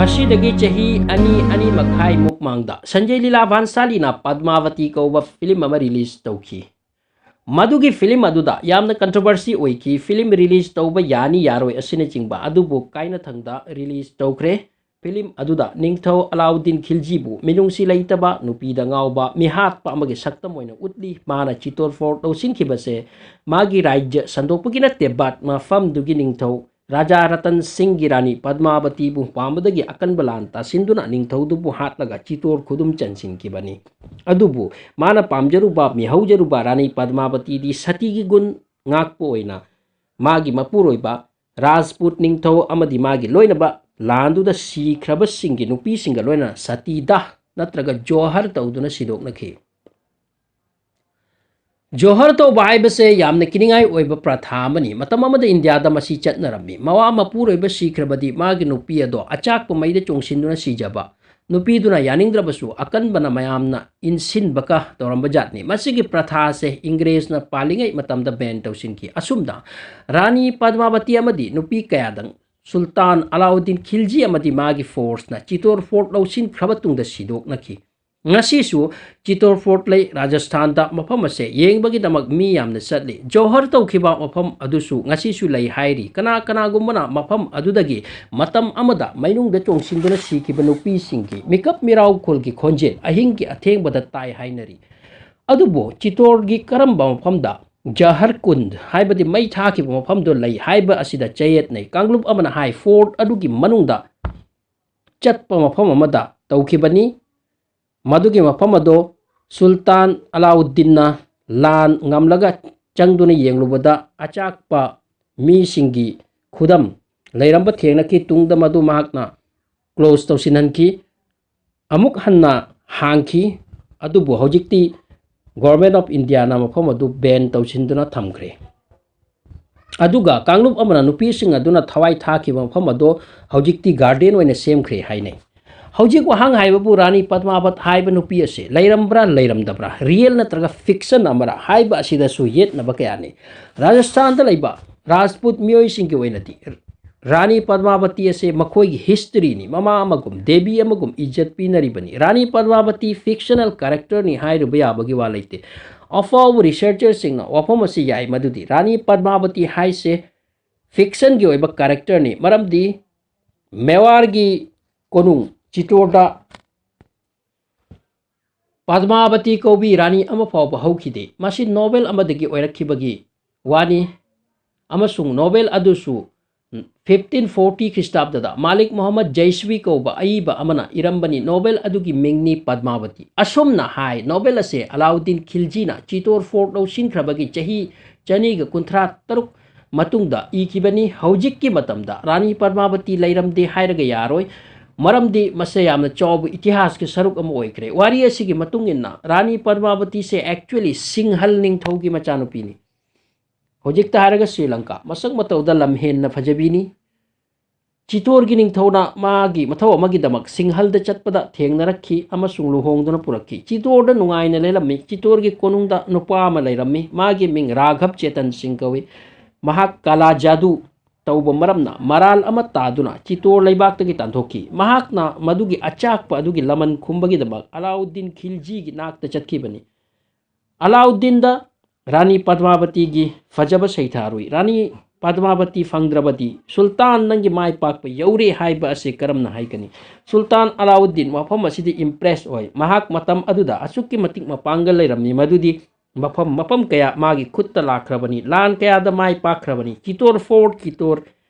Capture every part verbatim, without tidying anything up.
ꯉꯁꯤꯗꯒꯤ ꯆꯍꯤ ꯑꯅꯤ, ꯑꯅꯤ ꯃꯈꯥꯏꯃꯨꯛ ꯃꯥꯡꯗ ꯁꯟꯖꯌ ꯂꯤꯂꯥ ꯚꯥꯟꯁꯥꯂꯤꯅ ꯄꯗꯃꯥꯕꯇꯤ ꯀꯧꯕ ꯐꯤꯂꯝ ꯑꯃ ꯔꯤꯂꯤꯖ ꯇꯧꯈꯤ꯫ ꯃꯗꯨꯒꯤ ꯐꯤꯂꯝ ꯑꯗꯨꯗ ꯌꯥꯝꯅ ꯀꯟꯇ꯭ꯔꯣꯚꯔꯁꯤ ꯑꯣꯏꯈꯤ꯫ ꯐꯤꯂꯝ ꯔꯤꯂꯤꯖ ꯇꯧꯕ ꯌꯥꯅꯤ ꯌꯥꯔꯣꯏ ꯑꯁꯤꯅꯆꯤꯡꯕ ꯑꯗꯨꯕꯨ ꯀꯥꯏꯅꯊꯪꯗ ꯔꯤꯂꯤꯖ ꯇꯧꯈ꯭ꯔꯦ꯫ ꯐꯤꯂꯝ ꯑꯗꯨꯗ ꯅꯤꯡꯊꯧ ꯑꯂꯥꯎꯗꯤꯟ ꯈꯤꯜꯖꯤꯕꯨ ꯃꯤꯅꯨꯡꯁꯤ ꯂꯩꯇꯕ, ꯅꯨꯄꯤꯗ ꯉꯥꯎꯕ, ꯃꯤꯍꯥꯠꯄ ꯑꯃꯒꯤ ꯁꯛꯇꯝ ꯑꯣꯏꯅ ꯎꯠꯂꯤ꯫ ꯃꯥꯅ ꯆꯤꯇꯣꯔ ꯐꯣꯔꯠ ꯂꯧꯁꯤꯟꯈꯤꯕꯁꯦ ꯃꯥꯒꯤ ꯔꯥꯖ꯭ꯌ ꯁꯟꯗꯣꯛꯄꯒꯤ ꯅꯠꯇꯦ, but ꯃꯐꯝꯗꯨꯒꯤ ꯅꯤꯡꯊꯧ ꯔꯥꯖꯥ ꯔꯇꯟ ꯁꯤꯡꯒꯤ ꯔꯥꯅꯤ ꯄꯗꯃꯥꯕꯇꯤꯕꯨ ꯄꯥꯝꯕꯗꯒꯤ ꯑꯀꯟꯕ ꯂꯥꯟ ꯇꯥꯁꯤꯟꯗꯨꯅ ꯅꯤꯡꯊꯧꯗꯨꯕꯨ ꯍꯥꯠꯂꯒ ꯆꯤꯇꯣꯔ ꯈꯨꯗꯨꯝ ꯆꯟꯁꯤꯟꯈꯤꯕꯅꯤ꯫ ꯑꯗꯨꯕꯨ ꯃꯥꯅ ꯄꯥꯝꯖꯔꯨꯕ, ꯃꯤꯍꯧꯖꯔꯨꯕ ꯔꯥꯅꯤ ꯄꯗꯃꯥꯕꯇꯤꯗꯤ ꯁꯇꯤꯒꯤ ꯒꯨꯟ ꯉꯥꯛꯄ ꯑꯣꯏꯅ ꯃꯥꯒꯤ ꯃꯄꯨꯔꯣꯏꯕ ꯔꯥꯖꯄꯨꯠ ꯅꯤꯡꯊꯧ ꯑꯃꯗꯤ ꯃꯥꯒꯤ ꯂꯣꯏꯅꯕ ꯂꯥꯟꯗꯨꯗ ꯁꯤꯈ꯭ꯔꯕꯁꯤꯡꯒꯤ ꯅꯨꯄꯤꯁꯤꯡꯒ ꯂꯣꯏꯅꯅ ꯁꯇꯤꯗꯥꯍ ꯅꯠꯇ꯭ꯔꯒ ꯖꯣꯍꯔ ꯇꯧꯗꯨꯅ ꯁꯤꯗꯣꯛꯅꯈꯤ꯫ ꯖꯣꯍꯔ ꯇꯧꯕ ꯍꯥꯏꯕꯁꯦ ꯌꯥꯝꯅ ꯀꯤꯅꯤꯡꯉꯥꯏ ꯑꯣꯏꯕ ꯄ꯭ꯔꯊꯥ ꯑꯃꯅꯤ꯫ ꯃꯇꯝ ꯑꯃꯗ ꯏꯟꯗꯤꯌꯥꯗ ꯃꯁꯤ ꯆꯠꯅꯔꯝꯃꯤ꯫ ꯃꯋꯥ ꯃꯄꯨꯔꯣꯏꯕ ꯁꯤꯈ꯭ꯔꯕꯗꯤ ꯃꯥꯒꯤ ꯅꯨꯄꯤ ꯑꯗꯣ ꯑꯆꯥꯛꯄ ꯃꯩꯗ ꯆꯣꯡꯁꯤꯟꯗꯨꯅ ꯁꯤꯖꯕ, ꯅꯨꯄꯤꯗꯨꯅ ꯌꯥꯅꯤꯡꯗ꯭ꯔꯕꯁꯨ ꯑꯀꯟꯕꯅ ꯃꯌꯥꯝꯅ ꯏꯟꯁꯤꯟꯕꯒ ꯇꯧꯔꯝꯕ ꯖꯥꯠꯅꯤ꯫ ꯃꯁꯤꯒꯤ ꯄ꯭ꯔꯊꯥꯁꯦ ꯏꯪꯒ꯭ꯔꯦꯖꯅ ꯄꯥꯜꯂꯤꯉꯩ ꯃꯇꯝꯗ ꯕꯦꯟ ꯇꯧꯁꯤꯟꯈꯤ꯫ ꯑꯁꯨꯝꯅ ꯔꯥꯅꯤ ꯄꯗꯃꯥꯕꯇꯤ ꯑꯃꯗꯤ ꯅꯨꯄꯤ ꯀꯌꯥꯗꯪ ꯁꯨꯜꯇꯥꯟ ꯑꯂꯥꯎꯗꯤꯟ ꯈꯤꯜꯖꯤ ꯑꯃꯗꯤ ꯃꯥꯒꯤ ꯐꯣꯔꯁꯅ ꯆꯤꯇꯣꯔ ꯐꯣꯔꯠ ꯂꯧꯁꯤꯟꯈ꯭ꯔꯕ ꯇꯨꯡꯗ ꯁꯤꯗꯣꯛꯅꯈꯤ꯫ ꯉꯁꯤꯁꯨ ꯆꯤꯇꯣꯔ ꯐꯣꯔꯠ ꯂꯩ꯫ ꯔꯥꯖꯁꯊꯥꯟꯗ ꯃꯐꯝ ꯑꯁꯦ ꯌꯦꯡꯕꯒꯤꯗꯃꯛ ꯃꯤ ꯌꯥꯝꯅ ꯆꯠꯂꯤ꯫ ꯖꯣꯍꯔ ꯇꯧꯈꯤꯕ ꯃꯐꯝ ꯑꯗꯨꯁꯨ ꯉꯁꯤꯁꯨ ꯂꯩ ꯍꯥꯏꯔꯤ꯫ ꯀꯅꯥ ꯀꯅꯥꯒꯨꯝꯕꯅ ꯃꯐꯝ ꯑꯗꯨꯗꯒꯤ ꯃꯇꯝ ꯑꯃꯗ ꯃꯩꯅꯨꯡꯗ ꯆꯣꯡꯁꯤꯟꯗꯨꯅ ꯁꯤꯈꯤꯕ ꯅꯨꯄꯤꯁꯤꯡꯒꯤ ꯃꯤꯀꯞ ꯃꯤꯔꯥꯎꯈꯣꯜꯒꯤ ꯈꯣꯟꯖꯦꯜ ꯑꯍꯤꯡꯒꯤ ꯑꯊꯦꯡꯕꯗ ꯇꯥꯏ ꯍꯥꯏꯅꯔꯤ꯫ ꯑꯗꯨꯕꯨ ꯆꯤꯇꯣꯔꯒꯤ ꯀꯔꯝꯕ ꯃꯐꯝꯗ ꯖꯍꯔ ꯀꯨꯟꯗ ꯍꯥꯏꯕꯗꯤ ꯃꯩ ꯊꯥꯈꯤꯕ ꯃꯐꯝꯗꯨ ꯂꯩ ꯍꯥꯏꯕ ꯑꯁꯤꯗ ꯆꯌꯦꯠꯅꯩ꯫ ꯀꯥꯡꯂꯨꯞ ꯑꯃꯅ ꯍꯥꯏ, ꯐꯣꯔꯠ ꯑꯗꯨꯒꯤ ꯃꯅꯨꯡꯗ ꯆꯠꯄ ꯃꯐꯝ ꯑꯃꯗ ꯇꯧꯈꯤꯕꯅꯤ꯫ ꯃꯗꯨꯒꯤ ꯃꯐꯝ ꯑꯗꯣ ꯁꯨꯜꯇꯥꯟ ꯑꯂꯥꯎꯗꯤꯟꯅ ꯂꯥꯟ ꯉꯝꯂꯒ ꯆꯪꯗꯨꯅ ꯌꯦꯡꯂꯨꯕꯗ ꯑꯆꯥꯛꯄ ꯃꯤꯁꯤꯡꯒꯤ ꯈꯨꯗꯝ ꯂꯩꯔꯝꯕ ꯊꯦꯡꯅꯈꯤ꯫ ꯇꯨꯡꯗ ꯃꯗꯨ ꯃꯍꯥꯛꯅ ꯀ꯭ꯂꯣꯖ ꯇꯧꯁꯤꯟꯍꯟꯈꯤ꯫ ꯑꯃꯨꯛ ꯍꯟꯅ ꯍꯥꯡꯈꯤ꯫ ꯑꯗꯨꯕꯨ ꯍꯧꯖꯤꯛꯇꯤ ꯒꯣꯔꯃꯦꯟ ꯑꯣꯐ ꯏꯟꯗꯤꯌꯥꯅ ꯃꯐꯝ ꯑꯗꯨ ꯕꯦꯟ ꯇꯧꯁꯤꯟꯗꯨꯅ ꯊꯝꯈ꯭ꯔꯦ꯫ ꯑꯗꯨꯒ ꯀꯥꯡꯂꯨꯞ ꯑꯃꯅ ꯅꯨꯄꯤꯁꯤꯡ ꯑꯗꯨꯅ ꯊꯋꯥꯏ ꯊꯥꯈꯤꯕ ꯃꯐꯝ ꯑꯗꯨ ꯍꯧꯖꯤꯛꯇꯤ ꯒꯥꯔꯗꯦꯟ ꯑꯣꯏꯅ ꯁꯦꯝꯈ꯭ꯔꯦ ꯍꯥꯏꯅꯩ꯫ ꯍꯧꯖꯤꯛ ꯋꯥꯍꯪ ꯍꯥꯏꯕꯕꯨ ꯔꯥꯅꯤ ꯄꯗꯃꯥꯕꯠ ꯍꯥꯏꯕ ꯅꯨꯄꯤ ꯑꯁꯤ ꯂꯩꯔꯝꯕ꯭ꯔꯥ ꯂꯩꯔꯝꯗꯕ꯭ꯔꯥ, ꯔꯤꯌꯦꯜ ꯅꯠꯇ꯭ꯔꯒ ꯐꯤꯛꯁꯟ ꯑꯃꯔꯥ ꯍꯥꯏꯕ ꯑꯁꯤꯗꯁꯨ ꯌꯦꯠꯅꯕ ꯀꯌꯥꯅꯤ꯫ ꯔꯥꯖꯁꯊꯥꯟꯗ ꯂꯩꯕ ꯔꯥꯖꯄꯨꯠ ꯃꯤꯑꯣꯏꯁꯤꯡꯒꯤ ꯑꯣꯏꯅꯗꯤ ꯔꯥꯅꯤ ꯄꯗꯃꯥꯕꯇꯤ ꯑꯁꯦ ꯃꯈꯣꯏꯒꯤ historyꯅꯤ, ꯃꯃꯥ ꯑꯃꯒꯨꯝ, ꯗꯦꯕꯤ ꯑꯃꯒꯨꯝ ꯏꯖꯠ ꯄꯤꯅꯔꯤꯕꯅꯤ꯫ ꯔꯥꯅꯤ ꯄꯗꯃꯥꯕꯇꯤ fictional characterꯅꯤ ꯍꯥꯏꯔꯨꯕ ꯌꯥꯕꯒꯤ ꯋꯥ ꯂꯩꯇꯦ꯫ ꯑꯐꯥꯎꯕ researcherꯁꯤꯡꯅ ꯋꯥꯐꯝ ꯑꯁꯤ ꯌꯥꯏ ꯃꯗꯨꯗꯤ ꯔꯥꯅꯤ ꯄꯗꯃꯥꯕꯇꯤ ꯍꯥꯏꯁꯦ fictionꯒꯤ ꯑꯣꯏꯕ characterꯅꯤ, ꯃꯔꯝꯗꯤ ꯃꯦꯋꯥꯔꯒꯤ ꯀꯣꯅꯨꯡ ꯆꯤꯇꯣꯔꯗ ꯄꯗꯃꯥꯕꯇꯤ ꯀꯧꯕꯤ ꯔꯥꯅꯤ ꯑꯃ ꯐꯥꯎꯕ ꯍꯧꯈꯤꯗꯦ꯫ ꯃꯁꯤ novel ꯑꯃꯗꯒꯤ ꯑꯣꯏꯔꯛꯈꯤꯕꯒꯤ ꯋꯥꯅꯤ, ꯑꯃꯁꯨꯡ novel ꯑꯗꯨꯁꯨ fifteen forty ꯈ꯭ꯔꯤꯁꯇꯥꯕꯗ ꯃꯥꯂꯤꯛ ꯃꯨꯍꯝꯃꯗ ꯖꯩꯁ꯭ꯋꯤ ꯀꯧꯕ ꯑꯏꯕ ꯑꯃꯅ ꯏꯔꯝꯕꯅꯤ꯫ Novel ꯑꯗꯨꯒꯤ ꯃꯤꯡꯅꯤ ꯄꯗꯃꯥꯕꯇꯤ꯫ ꯑꯁꯨꯝꯅ ꯍꯥꯏ, novel ꯑꯁꯦ ꯑꯂꯥꯎꯗꯤꯟ ꯈꯤꯜꯖꯤꯅ ꯆꯤꯇꯣꯔ fort ꯂꯧꯁꯤꯟꯈ꯭ꯔꯕꯒꯤ ꯆꯍꯤ ꯆꯅꯤꯒ ꯀꯨꯟꯊ꯭ꯔꯥ ꯇꯔꯨꯛ ꯃꯇꯨꯡꯗ ꯏꯈꯤꯕꯅꯤ꯫ ꯍꯧꯖꯤꯛꯀꯤ ꯃꯇꯝꯗ ꯔꯥꯅꯤ ꯄꯗꯃꯥꯕꯇꯤ ꯂꯩꯔꯝꯗꯦ ꯍꯥꯏꯔꯒ ꯌꯥꯔꯣꯏ, ꯃꯔꯝꯗꯤ ꯃꯁꯤ ꯌꯥꯝꯅ ꯆꯥꯎꯕ ꯏꯇꯤꯍꯥꯁꯀꯤ ꯁꯔꯨꯛ ꯑꯃ ꯑꯣꯏꯈ꯭ꯔꯦ꯫ ꯋꯥꯔꯤ ꯑꯁꯤꯒꯤ ꯃꯇꯨꯡ ꯏꯟꯅ ꯔꯥꯅꯤ ꯄꯗꯃꯥꯕꯇꯤꯁꯦ actually ꯁꯤꯡꯍꯜ ꯅꯤꯡꯊꯧꯒꯤ ꯃꯆꯥꯅꯨꯄꯤꯅꯤ꯫ ꯍꯧꯖꯤꯛꯇ ꯍꯥꯏꯔꯒ ꯁ꯭ꯔꯤ ꯂꯪꯀꯥ, ꯃꯁꯛ ꯃꯇꯧꯗ ꯂꯝꯍꯦꯟꯅ ꯐꯖꯕꯤꯅꯤ꯫ ꯆꯤꯇꯣꯔꯒꯤ ꯅꯤꯡꯊꯧꯅ ꯃꯥꯒꯤ ꯃꯊꯧ ꯑꯃꯒꯤꯗꯃꯛ ꯁꯤꯡꯍꯜꯗ ꯆꯠꯄꯗ ꯊꯦꯡꯅꯔꯛꯈꯤ ꯑꯃꯁꯨꯡ ꯂꯨꯍꯣꯡꯗꯨꯅ ꯄꯨꯔꯛꯈꯤ꯫ ꯆꯤꯇꯣꯔꯗ ꯅꯨꯡꯉꯥꯏꯅ ꯂꯩꯔꯝꯃꯤ꯫ ꯆꯤꯇꯣꯔꯒꯤ ꯀꯣꯅꯨꯡꯗ ꯅꯨꯄꯥ ꯑꯃ ꯂꯩꯔꯝꯃꯤ꯫ ꯃꯥꯒꯤ ꯃꯤꯡ ꯔꯥꯘꯕ ꯆꯦꯇꯟ ꯁꯤꯡ ꯀꯧꯏ꯫ ꯃꯍꯥꯛ ꯀꯥꯂꯥ ꯖꯥꯗꯨ ꯇꯧꯕ ꯃꯔꯝꯅ ꯃꯔꯥꯜ ꯑꯃ ꯇꯥꯗꯨꯅ ꯆꯤꯇꯣꯔ ꯂꯩꯕꯥꯛꯇꯒꯤ ꯇꯥꯟꯊꯣꯛꯈꯤ꯫ ꯃꯍꯥꯛꯅ ꯃꯗꯨꯒꯤ ꯑꯆꯥꯛꯄ ꯑꯗꯨꯒꯤ ꯂꯃꯟ ꯈꯨꯝꯕꯒꯤꯗꯃꯛ ꯑꯂꯥꯎꯗꯤꯟ ꯈꯤꯜꯖꯤꯒꯤ ꯅꯥꯛꯇ ꯆꯠꯈꯤꯕꯅꯤ꯫ ꯑꯂꯥꯎꯗꯤꯟꯗ ꯔꯥꯅꯤ ꯄꯗꯃꯥꯕꯇꯤꯒꯤ ꯐꯖꯕ ꯁꯩꯊꯥꯔꯨꯏ꯫ ꯔꯥꯅꯤ ꯄꯗꯃꯥꯕꯇꯤ ꯐꯪꯗ꯭ꯔꯕꯗꯤ ꯁꯨꯜꯇꯥꯟ ꯅꯪꯒꯤ ꯃꯥꯏ ꯄꯥꯛꯄ ꯌꯧꯔꯦ ꯍꯥꯏꯕ ꯑꯁꯤ ꯀꯔꯝꯅ ꯍꯥꯏꯒꯅꯤ? ꯁꯨꯜꯇꯥꯟ ꯑꯂꯥꯎꯗꯤꯟ ꯋꯥꯐꯝ ꯑꯁꯤꯗ impress ꯑꯣꯏ꯫ ꯃꯍꯥꯛ ꯃꯇꯝ ꯑꯗꯨꯗ ꯑꯁꯨꯛꯀꯤ ꯃꯇꯤꯛ ꯃꯄꯥꯡꯒꯜ ꯂꯩꯔꯝꯃꯤ ꯃꯗꯨꯗꯤ ꯃꯐꯝ ꯃꯐꯝ ꯀꯌꯥ ꯃꯥꯒꯤ ꯈꯨꯠꯇ ꯂꯥꯛꯈ꯭ꯔꯕꯅꯤ, ꯂꯥꯟ ꯀꯌꯥꯗ ꯃꯥꯏ ꯄꯥꯛꯈ꯭ꯔꯕꯅꯤ꯫ ꯆꯤꯇꯣꯔ fort, ꯆꯤꯇꯣꯔ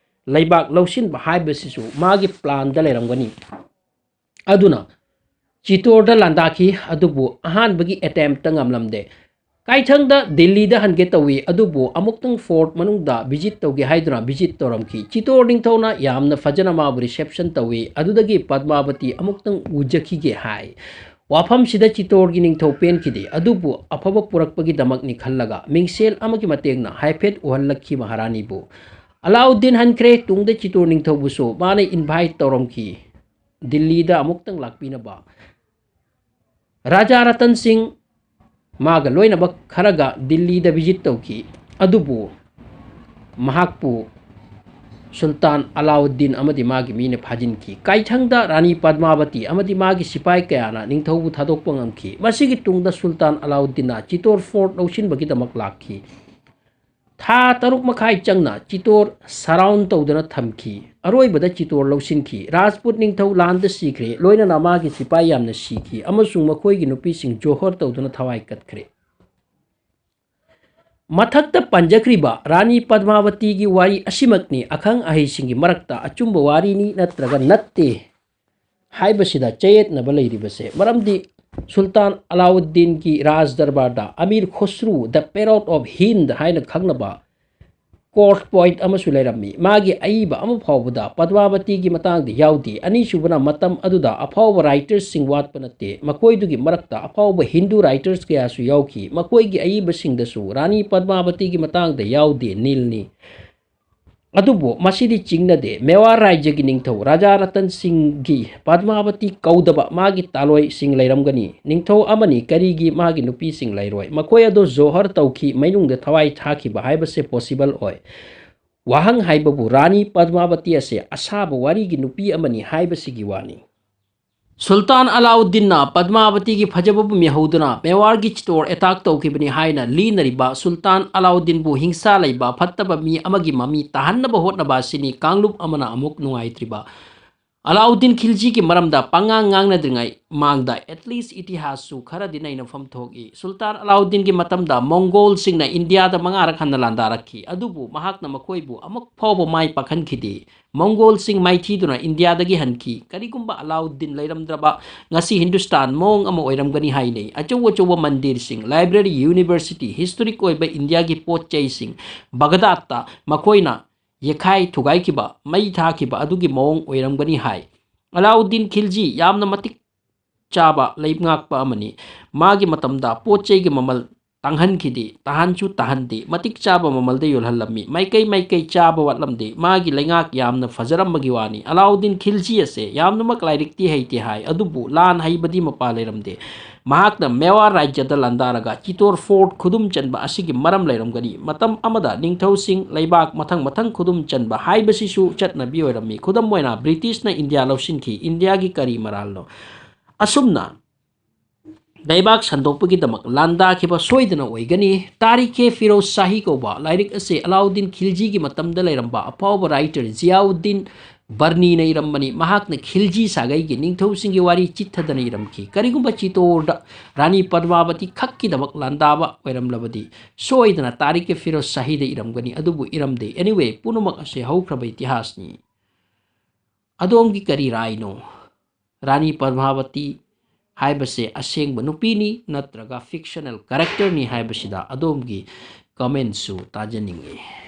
ꯂꯩꯕꯥꯛ ꯂꯧꯁꯤꯟꯕ ꯍꯥꯏꯕꯁꯤꯁꯨ ꯃꯥꯒꯤ planꯗ ꯂꯩꯔꯝꯒꯅꯤ꯫ ꯑꯗꯨꯅ ꯆꯤꯇꯣꯔꯗ ꯂꯥꯟꯗꯥꯈꯤ, ꯑꯗꯨꯕꯨ ꯑꯍꯥꯟꯕꯒꯤ attemptꯇ ꯉꯝꯂꯝꯗꯦ꯫ ꯀꯥꯏꯊꯪꯗ ꯗꯤꯜꯂꯤꯗ ꯍꯟꯒꯦ ꯇꯧꯏ, ꯑꯗꯨꯕꯨ ꯑꯃꯨꯛꯇꯪ fort ꯃꯅꯨꯡꯗ visit ꯇꯧꯒꯦ ꯍꯥꯏꯗꯨꯅ visit ꯇꯧꯔꯝꯈꯤ꯫ ꯆꯤꯇꯣꯔ ꯅꯤꯡꯊꯧꯅ ꯌꯥꯝꯅ ꯐꯖꯅ ꯃꯥꯕꯨ reception ꯇꯧꯏ꯫ ꯑꯗꯨꯗꯒꯤ ꯄꯗꯃꯥꯕꯇꯤ ꯑꯃꯨꯛꯇꯪ ꯎꯖꯈꯤꯒꯦ ꯍꯥꯏ꯫ ꯋꯥꯐꯝꯁꯤꯗ ꯆꯤꯇꯣꯔꯒꯤ ꯅꯤꯡꯊꯧ ꯄꯦꯟꯈꯤꯗꯦ, ꯑꯗꯨꯕꯨ ꯑꯐꯕ ꯄꯨꯔꯛꯄꯒꯤꯗꯃꯛꯅꯤ ꯈꯜꯂꯒ ꯃꯤꯡꯁꯦꯜ ꯑꯃꯒꯤ ꯃꯇꯦꯡꯅ ꯍꯥꯏꯐꯦꯠ ꯎꯍꯜꯂꯛꯈꯤ ꯃꯍꯥꯔꯥꯅꯤꯕꯨ꯫ ꯑꯂꯥꯎꯗꯤꯟ ꯍꯟꯈ꯭ꯔꯦ꯫ ꯇꯨꯡꯗ ꯆꯤꯇꯣꯔ ꯅꯤꯡꯊꯧꯕꯨꯁꯨ ꯃꯥꯅ invite ꯇꯧꯔꯝꯈꯤ ꯗꯤꯜꯂꯤꯗ ꯑꯃꯨꯛꯇꯪ ꯂꯥꯛꯄꯤꯅꯕ꯫ ꯔꯥꯖꯥ ꯔꯇꯟ ꯁꯤꯡ ꯃꯥꯒ ꯂꯣꯏꯅꯕ ꯈꯔꯒ ꯗꯤꯜꯂꯤꯗ visit ꯇꯧꯈꯤ, ꯑꯗꯨꯕꯨ ꯃꯍꯥꯛꯄꯨ ꯁꯨꯜꯇꯥꯟ ꯑꯂꯥꯎꯗꯤꯟ ꯑꯃꯗꯤ ꯃꯥꯒꯤ ꯃꯤꯅ ꯐꯥꯖꯤꯟꯈꯤ꯫ ꯀꯥꯏꯊꯪꯗ ꯔꯥꯅꯤ ꯄꯗꯃꯥꯕꯇꯤ ꯑꯃꯗꯤ ꯃꯥꯒꯤ ꯁꯤꯄꯥꯏ ꯀꯌꯥꯅ ꯅꯤꯡꯊꯧꯕꯨ ꯊꯥꯗꯣꯛꯄ ꯉꯝꯈꯤ꯫ ꯃꯁꯤꯒꯤ ꯇꯨꯡꯗ ꯁꯨꯜꯇꯥꯟ ꯑꯂꯥꯎꯗꯤꯟꯅ ꯆꯤꯇꯣꯔ ꯐꯣꯔꯠ ꯂꯧꯁꯤꯟꯕꯒꯤꯗꯃꯛ ꯂꯥꯛꯈꯤ꯫ ꯊꯥ ꯇꯔꯨꯛ ꯃꯈꯥꯏ ꯆꯪꯅ ꯆꯤꯇꯣꯔ ꯁꯔꯥꯎꯟ ꯇꯧꯗꯨꯅ ꯊꯝꯈꯤ꯫ ꯑꯔꯣꯏꯕꯗ ꯆꯤꯇꯣꯔ ꯂꯧꯁꯤꯟꯈꯤ꯫ ꯔꯥꯖꯄꯨꯠ ꯅꯤꯡꯊꯧ ꯂꯥꯟꯗ ꯁꯤꯈ꯭ꯔꯦ, ꯂꯣꯏꯅꯅ ꯃꯥꯒꯤ ꯁꯤꯄꯥꯏ ꯌꯥꯝꯅ ꯁꯤꯈꯤ, ꯑꯃꯁꯨꯡ ꯃꯈꯣꯏꯒꯤ ꯅꯨꯄꯤꯁꯤꯡ ꯖꯣꯍꯔ ꯇꯧꯗꯨꯅ ꯊꯋꯥꯏ ꯀꯠꯈ꯭ꯔꯦ꯫ ꯃꯊꯛꯇ ꯄꯟꯖꯈ꯭ꯔꯤꯕ ꯔꯥꯅꯤ ꯄꯗꯃꯥꯕꯇꯤꯒꯤ ꯋꯥꯔꯤ ꯑꯁꯤꯃꯛꯅꯤ ꯑꯈꯪ ꯑꯍꯩꯁꯤꯡꯒꯤ ꯃꯔꯛꯇ ꯑꯆꯨꯝꯕ ꯋꯥꯔꯤꯅꯤ ꯅꯠꯇ꯭ꯔꯒ ꯅꯠꯇꯦ ꯍꯥꯏꯕꯁꯤꯗ ꯆꯌꯦꯠꯅꯕ ꯂꯩꯔꯤꯕꯁꯦ꯫ ꯃꯔꯝꯗꯤ ꯁꯨꯜꯇꯥꯟ ꯑꯂꯥꯎꯗꯤꯟꯒꯤ ꯔꯥꯖ ꯗꯔꯕꯥꯔꯗ Amir ꯈꯨꯁꯔꯨ, the Parrot of Hind ꯍꯥꯏꯅ ꯈꯪꯅꯕ ꯀꯣꯔꯠ ꯄꯣꯏꯠ ꯑꯃꯁꯨ ꯂꯩꯔꯝꯃꯤ꯫ ꯃꯥꯒꯤ ꯑꯏꯕ ꯑꯃ ꯐꯥꯎꯕꯗ ꯄꯗꯃꯥꯕꯇꯤꯒꯤ ꯃꯇꯥꯡꯗ ꯌꯥꯎꯗꯦ꯫ ꯑꯅꯤꯁꯨꯕꯅ, ꯃꯇꯝ ꯑꯗꯨꯗ ꯑꯐꯥꯎꯕ ꯔꯥꯏꯇꯔꯁꯤꯡ ꯋꯥꯠꯄ ꯅꯠꯇꯦ꯫ ꯃꯈꯣꯏꯗꯨꯒꯤ ꯃꯔꯛꯇ ꯑꯐꯥꯎꯕ ꯍꯤꯟꯗꯨ ꯔꯥꯏꯇꯔꯁ ꯀꯌꯥꯁꯨ ꯌꯥꯎꯈꯤ꯫ ꯃꯈꯣꯏꯒꯤ ꯑꯏꯕꯁꯤꯡꯗꯁꯨ ꯔꯥꯅꯤ ꯄꯗꯃꯥꯕꯇꯤꯒꯤ ꯃꯇꯥꯡꯗ ꯌꯥꯎꯗꯦ, ꯅꯤꯜꯅꯤ꯫ ꯑꯗꯨꯕꯨ ꯃꯁꯤꯗꯤ ꯆꯤꯡꯅꯗꯦ꯫ ꯃꯦꯋꯥꯔ ꯔꯥꯏꯖ꯭ꯌꯒꯤ ꯅꯤꯡꯊꯧ ꯔꯥꯖꯥ ꯔꯇꯟ ꯁꯤꯡꯒꯤ ꯄꯗꯃꯥꯕꯇꯤ ꯀꯧꯗꯕ ꯃꯥꯒꯤ ꯇꯥꯂꯣꯏꯁꯤꯡ ꯂꯩꯔꯝꯒꯅꯤ꯫ ꯅꯤꯡꯊꯧ ꯑꯃꯅꯤ ꯀꯔꯤꯒꯤ ꯃꯥꯒꯤ ꯅꯨꯄꯤꯁꯤꯡ ꯂꯩꯔꯣꯏ? ꯃꯈꯣꯏ ꯑꯗꯨ ꯖꯣꯍꯔ ꯇꯧꯈꯤ, ꯃꯩꯅꯨꯡꯗ ꯊꯋꯥꯏ ꯊꯥꯈꯤꯕ ꯍꯥꯏꯕꯁꯦ ꯄꯣꯁꯤꯕꯜ ꯑꯣꯏ꯫ ꯋꯥꯍꯪ ꯍꯥꯏꯕꯕꯨ ꯔꯥꯅꯤ ꯄꯗꯃꯥꯕꯇꯤ ꯑꯁꯦ ꯑꯁꯥꯕ ꯋꯥꯔꯤꯒꯤ ꯅꯨꯄꯤ ꯑꯃꯅꯤ ꯍꯥꯏꯕꯁꯤꯒꯤ ꯋꯥꯅꯤ꯫ ꯁꯨꯜꯇꯥꯟ ꯑꯂꯥꯎꯗꯤꯟꯅ ꯄꯗꯃꯥꯕꯇꯤꯒꯤ ꯐꯖꯕꯕꯨ ꯃꯤꯍꯧꯗꯨꯅ ꯃꯦꯋꯥꯔꯒꯤ ꯆꯤꯇꯣꯔ ꯑꯦꯇꯥꯛ ꯇꯧꯈꯤꯕꯅꯤ ꯍꯥꯏꯅ ꯂꯤꯅꯔꯤꯕ ꯁꯨꯜꯇꯥꯟ ꯑꯂꯥꯎꯗꯤꯟꯕꯨ ꯍꯤꯡꯁꯥ ꯂꯩꯕ ꯐꯠꯇꯕ ꯃꯤ ꯑꯃꯒꯤ ꯃꯃꯤ ꯇꯥꯍꯟꯅꯕ ꯍꯣꯠꯅꯕ ꯑꯁꯤꯅꯤ ꯀꯥꯡꯂꯨꯞ ꯑꯃꯅ ꯑꯃꯨꯛ ꯅꯨꯡꯉꯥꯏꯇ꯭ꯔꯤꯕ꯫ ꯑꯂꯥꯎꯗꯤꯟ ꯈꯤꯜꯖꯤꯒꯤ ꯃꯔꯝꯗ ꯄꯉꯥꯡ ꯉꯥꯡꯅꯗ꯭ꯔꯤꯉꯩ ꯃꯥꯡꯗ at least ꯏꯇꯤꯍꯥꯁꯁꯨ ꯈꯔꯗꯤ ꯅꯩꯅꯐꯝ ꯊꯣꯛꯏ꯫ ꯁꯨꯜꯇꯥꯟ ꯑꯂꯥꯎꯗꯤꯟꯒꯤ ꯃꯇꯝꯗ ꯃꯣꯡꯒꯣꯜꯁꯤꯡꯅ ꯏꯟꯗꯤꯌꯥꯗ ꯃꯉꯥꯔꯛ ꯍꯟꯅ ꯂꯥꯟꯗꯥꯔꯛꯈꯤ, ꯑꯗꯨꯕꯨ ꯃꯍꯥꯛꯅ ꯃꯈꯣꯏꯕꯨ ꯑꯃꯨꯛ ꯐꯥꯎꯕ ꯃꯥꯏ ꯄꯥꯛꯍꯟꯈꯤꯗꯦ꯫ ꯃꯣꯡꯒꯣꯜꯁꯤꯡ ꯃꯥꯏꯊꯤꯗꯨꯅ ꯏꯟꯗꯤꯌꯥꯗꯒꯤ ꯍꯟꯈꯤ꯫ ꯀꯔꯤꯒꯨꯝꯕ ꯑꯂꯥꯎꯗꯤꯟ ꯂꯩꯔꯝꯗ꯭ꯔꯕ ꯉꯁꯤ ꯍꯤꯟꯗꯨꯁꯇꯥꯟ ꯃꯑꯣꯡ ꯑꯃ ꯑꯣꯏꯔꯝꯒꯅꯤ ꯍꯥꯏꯅꯩ꯫ ꯑꯆꯧ ꯑꯆꯧꯕ ꯃꯟꯗꯤꯔꯁꯤꯡ, ꯂꯥꯏꯕ꯭ꯔꯦꯔꯤ, ꯌꯨꯅꯤꯚꯔꯁꯤꯇꯤ, ꯍꯤꯁꯇꯣꯔꯤꯛ ꯑꯣꯏꯕ ꯏꯟꯗꯤꯌꯥꯒꯤ ꯄꯣꯠ ꯆꯩꯁꯤꯡ ꯕꯒꯗꯥꯗꯇ ꯃꯈꯣꯏꯅ ꯌꯦꯛꯈꯥꯏ ꯊꯨꯒꯥꯏꯈꯤꯕ, ꯃꯩ ꯊꯥꯈꯤꯕ ꯑꯗꯨꯒꯤ ꯃꯑꯣꯡ ꯑꯣꯏꯔꯝꯒꯅꯤ ꯍꯥꯏ꯫ ꯑꯂꯥꯎꯗꯤꯟ ꯈꯤꯜꯖꯤ ꯌꯥꯝꯅ ꯃꯇꯤꯛ ꯆꯥꯕ ꯂꯩꯉꯥꯛꯄ ꯑꯃꯅꯤ꯫ ꯃꯥꯒꯤ ꯃꯇꯝꯗ ꯄꯣꯠ ꯆꯩꯒꯤ ꯃꯃꯜ ꯇꯥꯡꯍꯟꯈꯤꯗꯦ, ꯇꯥꯍꯟꯁꯨ ꯇꯥꯍꯟꯗꯦ, ꯃꯇꯤꯛ ꯆꯥꯕ ꯃꯃꯜꯗ ꯌꯣꯜꯍꯜꯂꯝꯃꯤ꯫ ꯃꯥꯏꯀꯩ ꯃꯥꯏꯀꯩ ꯆꯥꯕ ꯋꯥꯠꯂꯝꯗꯦ꯫ ꯃꯥꯒꯤ ꯂꯩꯉꯥꯛ ꯌꯥꯝꯅ ꯐꯖꯔꯝꯕꯒꯤ ꯋꯥꯅꯤ꯫ ꯑꯂꯥꯎꯗꯤꯟ ꯈꯤꯜꯖꯤ ꯑꯁꯦ ꯌꯥꯝꯅꯃꯛ ꯂꯥꯏꯔꯤꯛꯇꯤ ꯍꯩꯇꯦ ꯍꯥꯏ, ꯑꯗꯨꯕꯨ ꯂꯥꯟ ꯍꯩꯕꯗꯤ ꯃꯄꯥ ꯂꯩꯔꯝꯗꯦ꯫ ꯃꯍꯥꯛꯅ ꯃꯦꯋꯥꯔ ꯔꯥꯖ꯭ꯌꯗ ꯂꯥꯟꯗꯥꯔꯒ ꯆꯤꯇꯣꯔ ꯐꯣꯔꯠ ꯈꯨꯗꯨꯝ ꯆꯟꯕ ꯑꯁꯤꯒꯤ ꯃꯔꯝ ꯂꯩꯔꯝꯒꯅꯤ꯫ ꯃꯇꯝ ꯑꯃꯗ ꯅꯤꯡꯊꯧꯁꯤꯡ ꯂꯩꯕꯥꯛ ꯃꯊꯪ ꯃꯊꯪ ꯈꯨꯗꯨꯝ ꯆꯟꯕ ꯍꯥꯏꯕꯁꯤꯁꯨ ꯆꯠꯅꯕꯤ ꯑꯣꯏꯔꯝꯃꯤ꯫ ꯈꯨꯗꯝ ꯑꯣꯏꯅ, ꯕ꯭ꯔꯤꯇꯤꯁꯅ ꯏꯟꯗꯤꯌꯥ ꯂꯧꯁꯤꯟꯈꯤ꯫ ꯏꯟꯗꯤꯌꯥꯒꯤ ꯀꯔꯤ ꯃꯔꯥꯜꯅꯣ? ꯑꯁꯨꯝꯅ ꯂꯩꯕꯥꯛ ꯁꯟꯗꯣꯛꯄꯒꯤꯗꯃꯛ ꯂꯥꯟꯗꯥꯈꯤꯕ ꯁꯣꯏꯗꯅ ꯑꯣꯏꯒꯅꯤ꯫ ꯇꯥꯔꯤꯈꯦ ꯐꯤꯔꯣꯖ ꯁꯥꯍꯤ ꯀꯧꯕ ꯂꯥꯏꯔꯤꯛ ꯑꯁꯤ ꯑꯂꯥꯎꯗꯤꯟ ꯈꯤꯜꯖꯤꯒꯤ ꯃꯇꯝꯗ ꯂꯩꯔꯝꯕ ꯑꯐꯥꯎꯕ writer ꯖꯤꯌꯥꯎꯗꯤꯟ ꯕꯔꯅꯤꯅ ꯏꯔꯝꯕꯅꯤ꯫ ꯃꯍꯥꯛꯅ ꯈꯤꯜꯖꯤ ꯁꯥꯒꯩꯒꯤ ꯅꯤꯡꯊꯧꯁꯤꯡꯒꯤ ꯋꯥꯔꯤ ꯆꯤꯠꯊꯗꯅ ꯏꯔꯝꯈꯤ꯫ ꯀꯔꯤꯒꯨꯝꯕ ꯆꯤꯇꯣꯔꯗ ꯔꯥꯅꯤ ꯄꯗꯃꯥꯕꯇꯤ ꯈꯛꯀꯤꯗꯃꯛ ꯂꯥꯟꯗꯥꯕ ꯑꯣꯏꯔꯝꯂꯕꯗꯤ ꯁꯣꯏꯗꯅ ꯇꯥꯔꯤꯈꯦ ꯐꯤꯔꯣꯖ ꯁꯥꯍꯤꯗ ꯏꯔꯝꯒꯅꯤ꯫ ꯑꯗꯨꯕꯨ ꯏꯔꯝꯗꯦ꯫ Anyway, ꯄꯨꯝꯅꯃꯛ ꯑꯁꯤ ꯍꯧꯈ꯭ꯔꯕ ꯏꯇꯤꯍꯥꯁꯅꯤ꯫ ꯑꯗꯣꯝꯒꯤ ꯀꯔꯤ ꯔꯥꯏꯅꯣ? ꯔꯥꯅꯤ ꯄꯗꯃꯥꯕꯇꯤ ꯍꯥꯏꯕꯁꯦ ꯑꯁꯦꯡꯕ ꯅꯨꯄꯤꯅꯤ ꯅꯠꯇ꯭ꯔꯒ fictional characterꯅꯤ ꯍꯥꯏꯕꯁꯤꯗ ꯑꯗꯣꯝꯒꯤ commentꯁꯨ ꯇꯥꯖꯅꯤꯡꯉꯤ꯫